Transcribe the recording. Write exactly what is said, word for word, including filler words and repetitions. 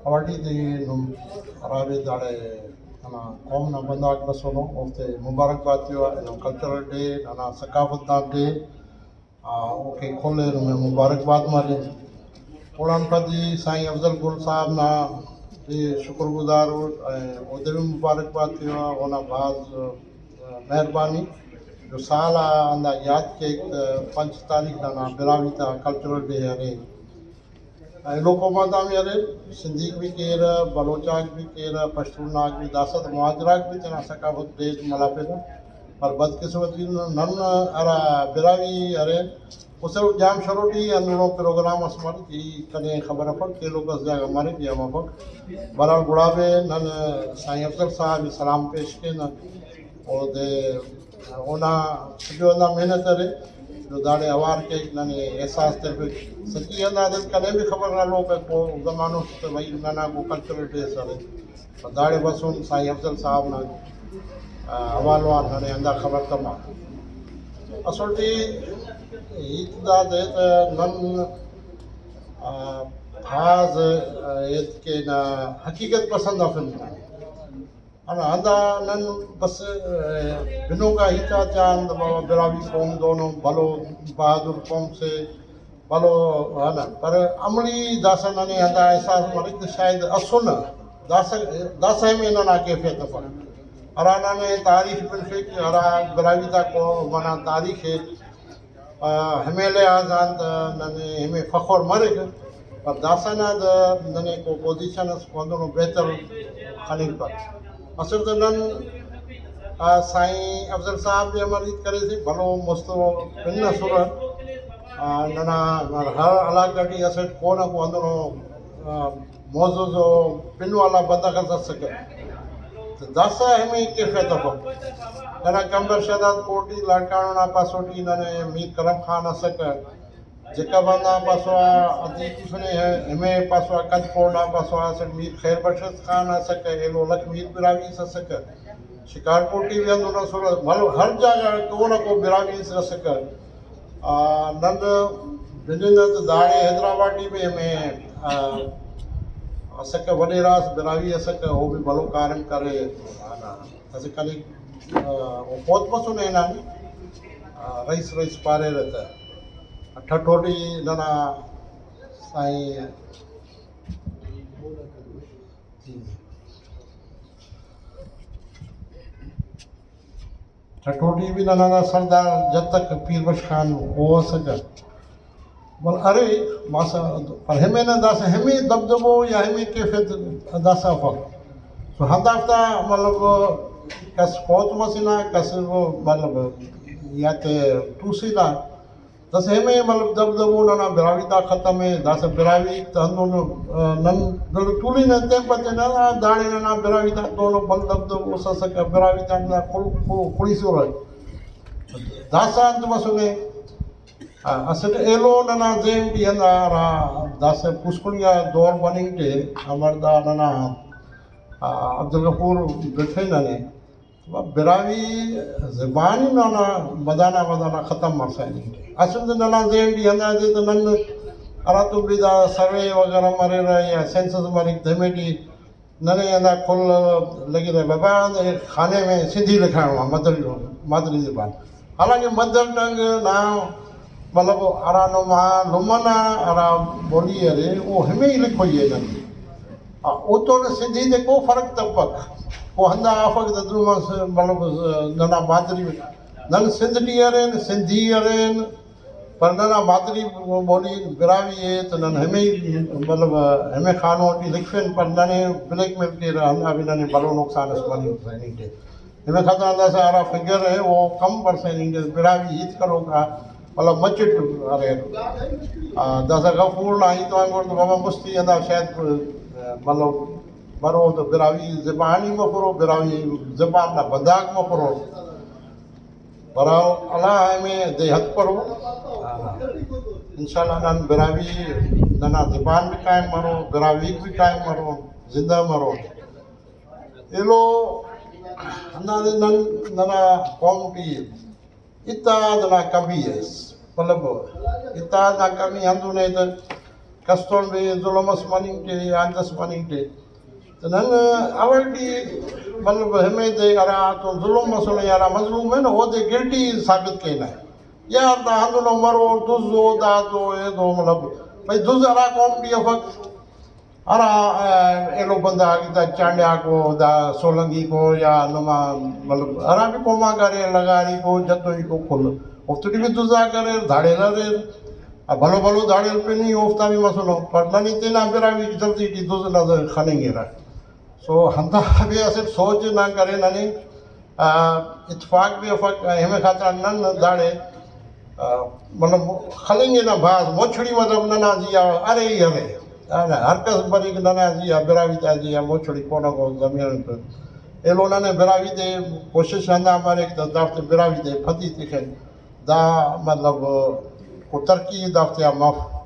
اوارڈی تے نم ہرابے داڑے ننا قوم نا بندغاک بسونو، اوفتے مبارکباد تیوہ۔ اینو کلچرل ڈے، ننا ثقافت نا ڈے، آ، اوکے کل ءِ نمے مبارکباد مرے۔ اوڑان پد ای سائیں افضل گل صاحب نا بھی شکر گزار ءُ، اودے بھی مبارکباد تیوہ۔ اونا بھاز، آ، مہربانی جو سال آ ہندا یات کیک تہ پنچ تاریخ نا براہوئی تا کلچرل ڈے ارے۔ ایلو قوم آتا بھی ارے، سندھیک بھی کیرہ، بلوچاک بھی کیرہ، پشتون آک بھی، داسہ تو مہاجراک بھی تینا ثقافت ڈے ملافرہ۔ پر بدقسمتی نن ہرا براہوئی ارے، اسہ جام شروٹی ہندنو پروگرام اس مریک، ای کنے خبر افک کہ ایلو کس جاگہ مریک یا مفک۔ بہرحال گڑا بھی نن سائیں افضل صاحب ءِ سلام پیش کینہ۔ اودے اونا جو ہندا محنت ارے، جو داڑے اوار کیک، ننے احساس تخک۔ سچی ہندا دن کنے بھی خبر ہلوک ءِ، او زمانہ اس تہ بھئی ننا کو کلچرل ڈے اس ارے، پر داڑے بسن سائیں افضل صاحب نا، آ، حوالو آن ننے ہندا خبر تما۔ اسل ٹی ہیت دادے تہ نن، آ، بھاز، آ، ہیت کہ نا حقیقت پسند آ فلم نا۔ ہندا، ہندا نن بس، ا، بنوکا ہیت آتیان، بابا براہوئی قوم دونو بھلو بہادر قوم سے، بھلو، ہندا، پر عملی داسہ ننے ہندا احساس مریک تہ شاید اسنہ، داسہ، داسہ ہمے ننا کیفیت افک۔ ہرا ننے تاریخ بنفک، ہرا براہوئی تا قوم انا تاریخ ءِ، آ، ہمے لحاظ آن تہ ننے ہمے فخر مریک، پر داسہ نا تہ ننے کو پوزیشن اس ہندنو بہتر خننگ پک۔ اسٹ تہ نن، آ، سائیں افضل صاحب بھی امر ہیت کریسے، بھلو مست و پن اسرہ۔ آ، ننا ہر علاقہ ٹی اسٹ کون آ کو ہندنو، آ، معزز و پن والا بندغ اس اسکہ۔ تو داسہ ہمے کیفیت افک۔ ننا کمبر شہداد کوٹ ٹی لاڑکانہ نا پاسو ٹی ننے میر کرم خان اسکہ، جیکب آن نا پاسو آ ادیب تسنے، ہمے پاسو آ کچ کوٹ نا پاسو آ اسٹ میر خیر بخش خان اسکہ، ایلو لکھ میر براہوئی اس اسکہ۔ شکارپور ٹی بھی ہندن اسرہ، مطلب ہر جاگہ کو نہ کو براہوئی اس اسکہ۔ آ، نن بننہ تہ داڑے حیدرآباد ٹی بھی ہمے، آ، اسکہ وڈیرہ اس براہوئی اسکہ، او بھی بھلو کاریم کرے۔ اسہ کنے، آ، او فوت مسنے ہنانے، آ، رئیس، رئیس پاریرہ تہ ٹھٹھوٹی ننا سائیں ٹھٹھوٹی بھی ننا دا سردار جتک پیر بخش خان او اسکہ۔ بل ارے ماسا، پر ہمے نا داسہ ہمے دبدبو یا ہمے کیفیت داسہ افک۔ تو ہندافتا مطلب کس فوت مسنا، کس مطلب یا تے توسنا، داسہ ہمے مطلب دبدبو ننا براہوئی تا ختم ءِ، داسہ براہوئی تا ہندن، آ، نن دن تولنہ تین پہ تین آ داڑے ننا براہوئی تا دونو بھل دبدبو اس اسکہ، براہوئی تا ہندا خل-، خو-، خڑیسرہ۔ داسہ انت مسنے؟ آ، اسٹ ایلو ننا ذہن ٹی ہندا ہرا داسہ پوسکنی آ دور بننگ ٹی امر دا ننا، آ، عبدالغفور بٹھے ننے براہوئی زبان ہی ننا مدانا مدانا ختم مرسا ہننگ ٹی۔ اسل تہ ننا ذہن ٹی ہندا دے تہ نن ہراتم بھی دا سروے وغیرہ مریرہ یا سینسس مریک تیمے ٹی ننے ہندا کل لگیرہ بابا خانے میں سندھی لکھانو آ مدری، مادری زبان۔ حالانکہ مدر ٹنگ نا مطلب ہرا نما لمہ نا ہرا بولی ارے او ہمے ہی لکھوئی ءِ نن۔ آ، اوتون سندھی تے کو فرق تمپک، او ہندا آفک دا دنو مس-، مطلب، ننا مادری، نن سندھ ٹی ارین، سندھی ارین، پر ننا مادری بولی براہوئی ءِ، تو نن ہمے، مطلب، ہمے خانو ٹی لکھفن، پر ننے بلیک میل کیرہ، ہندا بھی ننے بھلو نقصان اس مننگ ٹی۔ ہمے خاطر داسہ ہرا فگر ءِ او کم پرسینٹ براہوئی ہیت کروک آ مطلب مچٹ اریر۔ آ، داسہ غفور نا ہیت آن گڑ تو بابا مستی ہندا شاید، آ، مطلب برو تو براہوئی زبان ہی مفرو، براہوئی زبان نا بندغاک مفرو۔ بہرحال اللہ ہمے دے ہتپرو۔ آ، انشاءاللہ نن براہوئی ننا زبان بھی قائم مرو، براہوئیک بھی قائم مرو، زندہ مرو۔ ایلو ہندادے نن ننا قوم ٹی اتحاد نا کمی اس، مطلب اتحاد نا کمی ہندن ءِ تہ کس تون بھی ظلم اس مننگ کے یا انت اس مننگ کے، تو نن اوڑ بھی مطلب ہمے دے ہرا تو ظلم مسنے یا ہرا مظلوم ہے نا، اودے گلٹی ثابت کینہ۔ یار دا ہندنو مرو، دز او، دا دو، اے دو، مطلب بھئی دز ہرا قوم ٹی افک، ہرا، آ، ایلو بندغ آک دا چانڑیاک او، دا سولنگیک او، یا نما، مطلب، ہرا بھی قوم آک اریر، لغاریک او، جتوئیک او، کل اوفتے ٹی بھی دزاک اریر، دھاڑیل اریر۔ آ، بھلو بھلو دھاڑیل پن ای اوفتا بھی مسنو، پر ننے تینا براہوئی غلطی ٹی دز نا خننگرہ۔ سو ہندا بھی اسٹ سوچ نا کرے ننے، آ، اتفاق بھی افک، ہمے خاطر نن داڑے، آ، مطلب خلنگ نا بھاز مچھڑی مطلب ننا زی آ ارے ہی ارے۔ ہر کس بریک ننا زی آ، براہوئی تا زی آ مچھڑی کونہ کو زمین پہ۔ ایلو ننے براہوئی تے کوشش ہندا مریک تہ دافتے براہوئی تے پھتی تخن۔ دا مطلب کو ترقی دافتیا مف۔